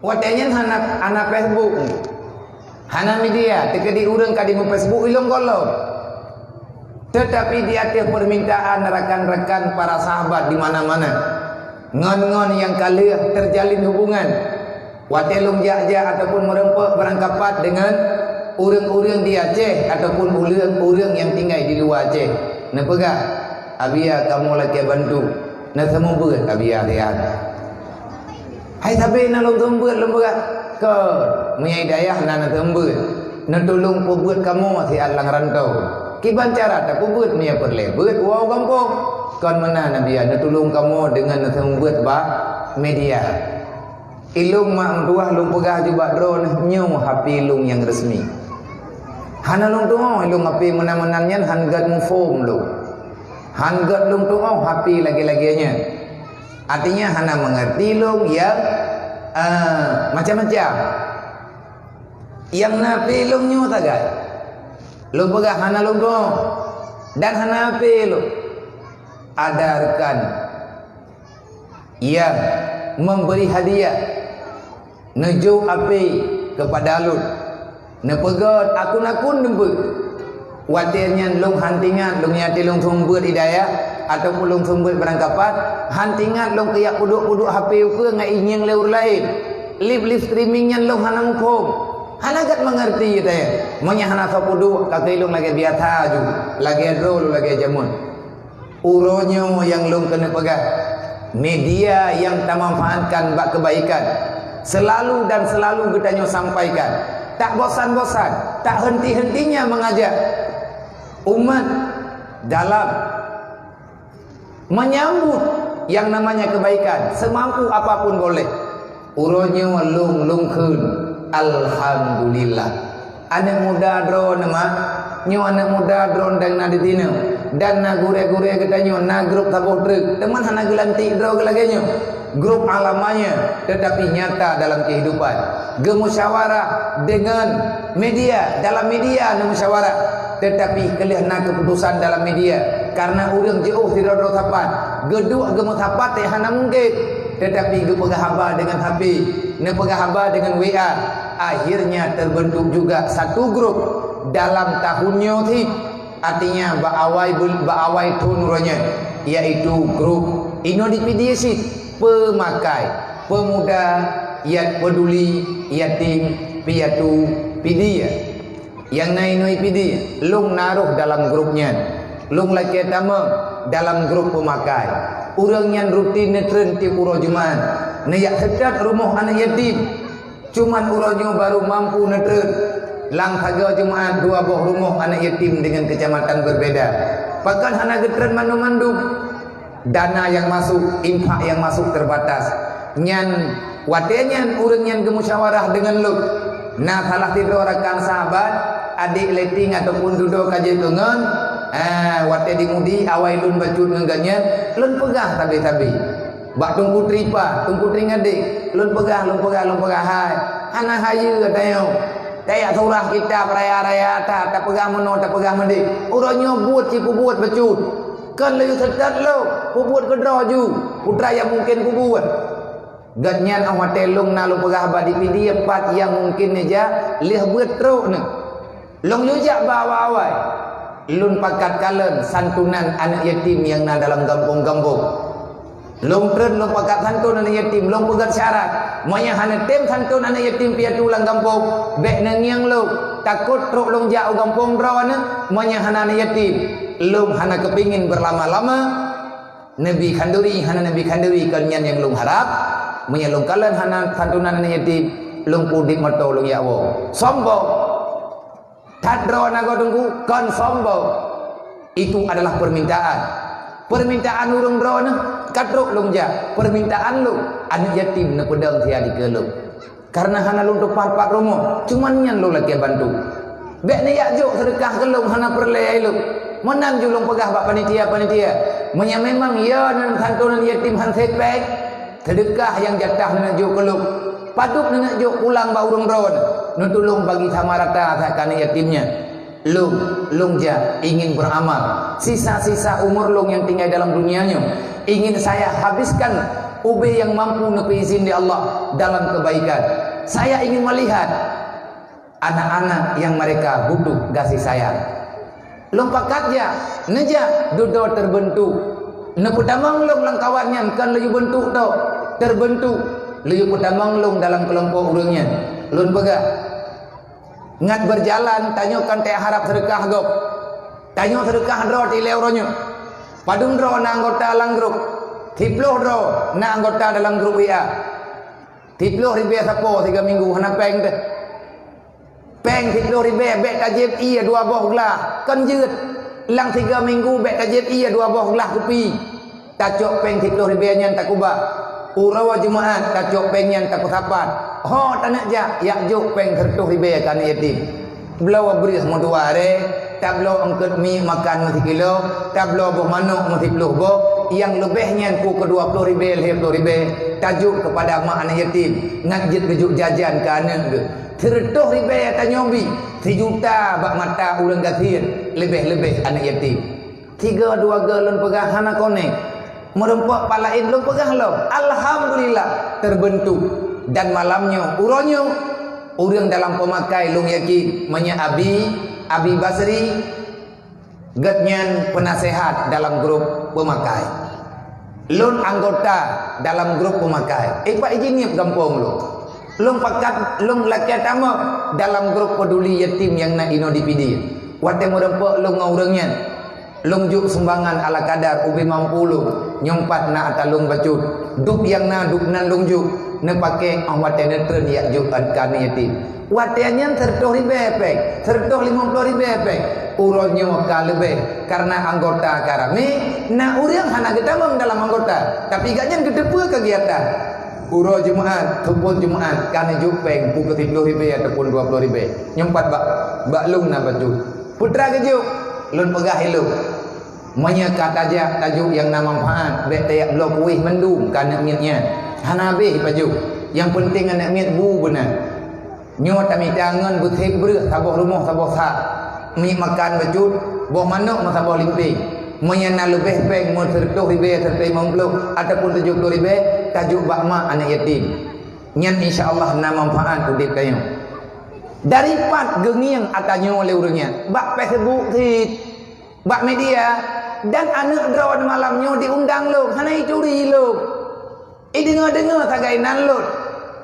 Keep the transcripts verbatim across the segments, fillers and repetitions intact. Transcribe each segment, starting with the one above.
Watée nyan hana, hana Facebook, hana media, teukeudi ureuëng ka di Facebook ilong golom. Tetapi di ateueh permintaan rakan-rakan para sahabat di mana-mana, ngon-ngon nyang ka lheueh terjalin hubungan, watée lôn jak-jak ataupun meureumpok beurangkapat deungon ureuëng-ureuëng di Aceh ataupun ureuëng-ureuëng nyang tinggai di luwa Aceh, neupeugah, "Abiya kamoe lakée bantu, neuseumeubeuet Abiya siat." Hai sabe na lôn seumeubeuet lôn peugah, "Kon, meunyoe i dayah na neuseumeubeuet, neutulông peubeuet kamoe siat lam rantô. Kiban cara tapeubeuet meunyoe peureulée beuet woe gampông? Kon meunan Abiya, neutulông kamoe deungon neuseumeubeuet bak media." Ilông mak meutuwah lôn peugah jubak droeneuh nyoe hapé lông nyang resmi. Hana lôn tuoh ilông hapé meunan-meunan nyan, han gét muphom lông. Han gét lông tuoh hapé lagée-lagée nyan. Artinya hana mengerti lông nyang, eh, macam-macam. Nyang na hapé lông nyoe sagai. Lôn peugah hana lông tuoh dan hana hapé lông. Ada rekan yang memberi hadiah, neujok hapé kepada lôn, neupeugét akun-akun neubeuet. Watée nyan lông han tingat lông nyate lông seumeubeuet i dayah ataupun lông seumeubeuet beurangkapat, han tingat lông keuyak peuduek-peuduek hapé ukeue ngai ingieng lé ureuëng laén. Live-live streaming nyan lông hana muphom, hana gét mengerti tayang. Meunyoe hana soe peuduek, ka keu lông lagée biasa ju, lagée droe lagée jameun. Uroe nyoe nyang lôn keuneuk peugah, media nyang tamanfaatkan bak keubaikan, seulalu dan seulalu geutanyoe sampaikan. Tak bosan-bosan, tak henti-hentinya mengajak umat dalam menyambut yang namanya kebaikan, semampu apapun boleh. Uroe nyoe lông, lông kheun, alhamdulillah. Aneuëk muda droeneuh mak, nyoe aneuëk muda droeneuh dan na di tinoe, dan na gurée-gurée geutanyoe, na grup saboh treuk, teuma hana geulantik droe lagée nyoe. Grup alamanya, tetapi nyata dalam kehidupan. Geumusyawarah dengan media, dalam media neumusyawarah, tetapi keu lheueh na keuputusan dalam media. Karena ureuëng jiôh sidroe-droe sapat, geuduek geumeusapat teuh hana mungken, tetapi geupeugah haba dengan hapé, neupeugah haba dengan W A. Akhirnya terbentuk juga satu grup dalam tahun nyoe cit. Artinya bak awai bul-, bak awai thon uroe nyoe, yaitu grup inoe di Pidie cit, peumakai, pemuda yang peduli yatim piatu Pidie. Nyang na inoe Pidie, lông na rôh dalam grup nyan. Lông lakée tamong dalam grup peumakai. Ureuëng nyan rutin neutreun tieb uroe Jumat, neujak seutôt rumoh aneuëk yatim. Cuman uroe nyoe barô mampu neutreun lam sagoe Jumat dua boh rumoh aneuëk yatim deungon keucamatan beubeda. Pakon hana geutreun mandum-mandum? Dana nyang masôk, infak nyang masôk teubatas. Nyan, watée nyan ureuëng nyan geumusyawarah deungon lôn. Na salah sidroe rakan sahabat, adék leteng ataupun dudoe ka jeuet keu ngon, ah, watée di Mudi awai lôn bacut ngon gobnyan, lôn peugah sabe-sabe. Bak Teungku Tripa, Teungku Tringadé, lôn peugah, lôn peugah, lôn peugah, hai, hana hayeue tanyoe. Tajak surah kitab raya-raya that, tapeugah meunoe, tapeugah meudéh. Uroe nyoe buet cit peubuet bacut. Kon laju seutôt lom, peubuet keudroe ju, peue nyang mungken peubuet. Gobnyan óh watée lông na lôn peugah haba di Pidie, pat nyang mungken neujak, lheueh beuet trok neuh. Lông yujak bak awai-awai. Lôn pakat kalon santunan aneuëk yatim nyang na dalam gampông-gampông. Lông treun lông pakat santon aneuëk yatim, lông peugét syarat. Meunyoe hana tem santon aneuëk yatim piatu lam gampông, bék neungieng lông. Takot trok lông jak u gampông droeneuh, meunyoe hana aneuëk yatim. Lông hana keupingin beurlama-lama. Neubi khanduri, hana neubi khanduri, kon nyan nyang lông harab. Meunyoe lông kalon hana santunan aneuëk yatim, lông peuudeb moto lông jak woe. Sombong. That droe na goe teungku, kon sombong. Itu adalah permintaan. Permintaan ureuëng droeneuh, ka trok lông jak. Permintaan lông, aneuëk yatim neupeudong siat dikeue lông. Karena hana lông teupat-pat rumoh, cuman nyan lông lakée bantu. Bék neujak jok seudeukah keu lông hana peureulée lông. Meunan ju lông peugah bak panitia-panitia. Meunyoe memang ya nan santunan yatim han sép péng, seudeukah nyang jatah neuneuk jok keu lông. Padub neuneuk jok pulang bak ureuëng droeneuh, neutulông bagi sama rata that keu aneuëk yatim nyan. Lông, lông jak ingin beramal. Sisa-sisa umur lông nyang tinggai dalam dunia nyoe ingin saya habiskan Ubé nyang mampu neupeuizin lé Allah dalam keubaikan. Saya ingin melihat anak-anak nyang mereka butuh gaséh sayang. Lôn pakat jak, neujak, dudoe teubeuntuk. Neupeutamong lôn lam kawan nyan, kon laju beuntuk tok, teubeuntuk. Laju peutamong lôn dalam keulompok ureuëng nyan. Lôn peugah, ngat beujalan, tanyoe kon teuharab seudeukah gob. Tanyoe seudeukah droe tilée uroe nyoe. Padum droe na anggota lam grup? Siplôh droe na anggota dalam grup W A. Siplôh ribée sapo siga minggu, hana péng teuh. Péng siplôh ribée bék tajieb ié dua boh glah, kon jeuet. Lam siga minggu bék tajieb ié dua boh glah kupi. Tacok péng siplôh ribée nyan takubah. Uroe Jumaat tacok péng nyan tapeusapat. Ho taneuk jak, jak jok péng seureutôh ribée keu aneuk yatim. Bloe breueh meudua arée, tabloe eungkot miek makan meusikilo, tabloe boh manok meusiplôh boh, nyang leubeh nyan peue keu dua ploh ribée, lhée ploh ribée, tajok keupada mak aneuk yatim, ngat jeuet geujok jajan keu aneuk geuh. Seureutôh ribée tanyoe bi, sijuta bak mata ureuëng gasien, leubeh-leubeh aneuk yatim. Tiga dua ga lôn peugah hana konek. Meurumpok pat laén lôn peugah lom. Alhamdulillah, teubeuntuk. Dan malam nyoe, uroe nyoe, ureuëng dalam peumakai lôn yakin, meunyoe Abi, Abi Basri, gobnyan peunasehat dalam grup peumakai. Lôn anggota dalam grup peumakai. Eh, pat ijin niet gampông lôn. Lôn pakat, lôn lakée tamong dalam grup peduli yatim nyang na inoe di Pidie. Watée meurumpok lôn ngon ureuëng nyan, lôn jok sumbangan ala kadar ubé mampu lôn, nyoe pat na ata lôn bacut. Dub nyang na, dub nan lôn jok, neupaké óh watée neutreun jak jok keu aneuk yatim. Watée nyan seureutôh ribée péng, seureutôh limong ploh ribée péng. Uroe nyoe ka leubeh, kareuna anggota ka ramé, na ureuëng hana geutamong dalam anggota, tapi gobnyan geuteupeue keugiatan. Uroe Jumaat, teupon Jumaat, ka neujok péng peue keu siploh ribée ataupun dua ploh ribée. Nyoe pat bak, bak lôn na bacut. Putra geujok, lôn peugah ilôn. Meunyoe ka tajak tajok nyang na manfaat, bék tajak bloe kuéh mandum keu aneuk miet nyan. Hana habéh pajoh. Nyang peunteng aneuk miet bu beuna. Nyoe tamita ngon beuséb breueh saboh rumoh saboh sa. Miek makan bacut, boh manok meusaboh limpéng. Meunyoe na leubeh péng meuseureutôh ribée, seureutôh limong ploh ataupun tujoh ploh ribée, tajok bak mak aneuk yatim. Nyan insya Allah na manfaat udeb tanyoe. Dari pat geungieng ata nyoe lé ureuëng nyan? Bak Facebook cit, bak media, dan aneuk droe malam nyoe diundang lom, hana ituri lom. Ideungoe-deungoe sagai nan lôn.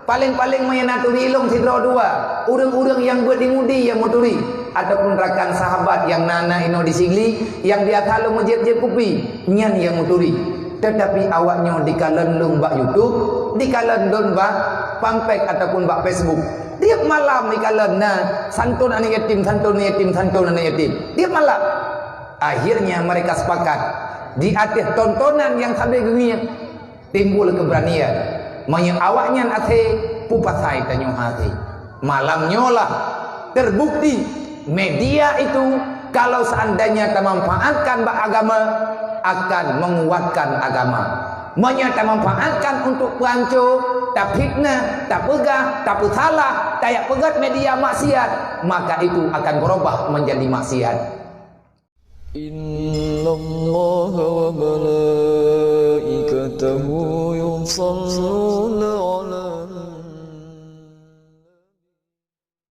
Paleng-paleng meunyoe na turi lôn sidroe dua, ureuëng-ureuëng nyang beuet di Mudi nyang meuturi, ataupun rakan sahabat nyang na-na inoe di Sigli, nyang biasa lôn meujieb-jieb kupi, nyan nyang meuturi. Teutapi awaknyoe dikalon lôn bak YouTube, dikalon lôn bak fanpage ataupun bak Facebook. Tieb malam dikalon na, santôn aneuk yatim, santôn aneuk yatim, santôn aneuk yatim. Tieb malam. Akhirnya mereka sepakat, di ateueh tontonan nyang sabe geungieng, timbul keberanian. Meunyoe awaknyan asé, peue pasai tanyoe hana asé? Malam nyoe lah terbukti media itu kalau seandainya tamanfaatkan bak agama, akan menguatkan agama. Meunyoe tamanfaatkan untuk peuhanco, tafitnah, tapeugah, tapeusalah, tajak peugét media maksiat, maka itu akan berubah menjadi maksiat. إن الله وملائكته يصلون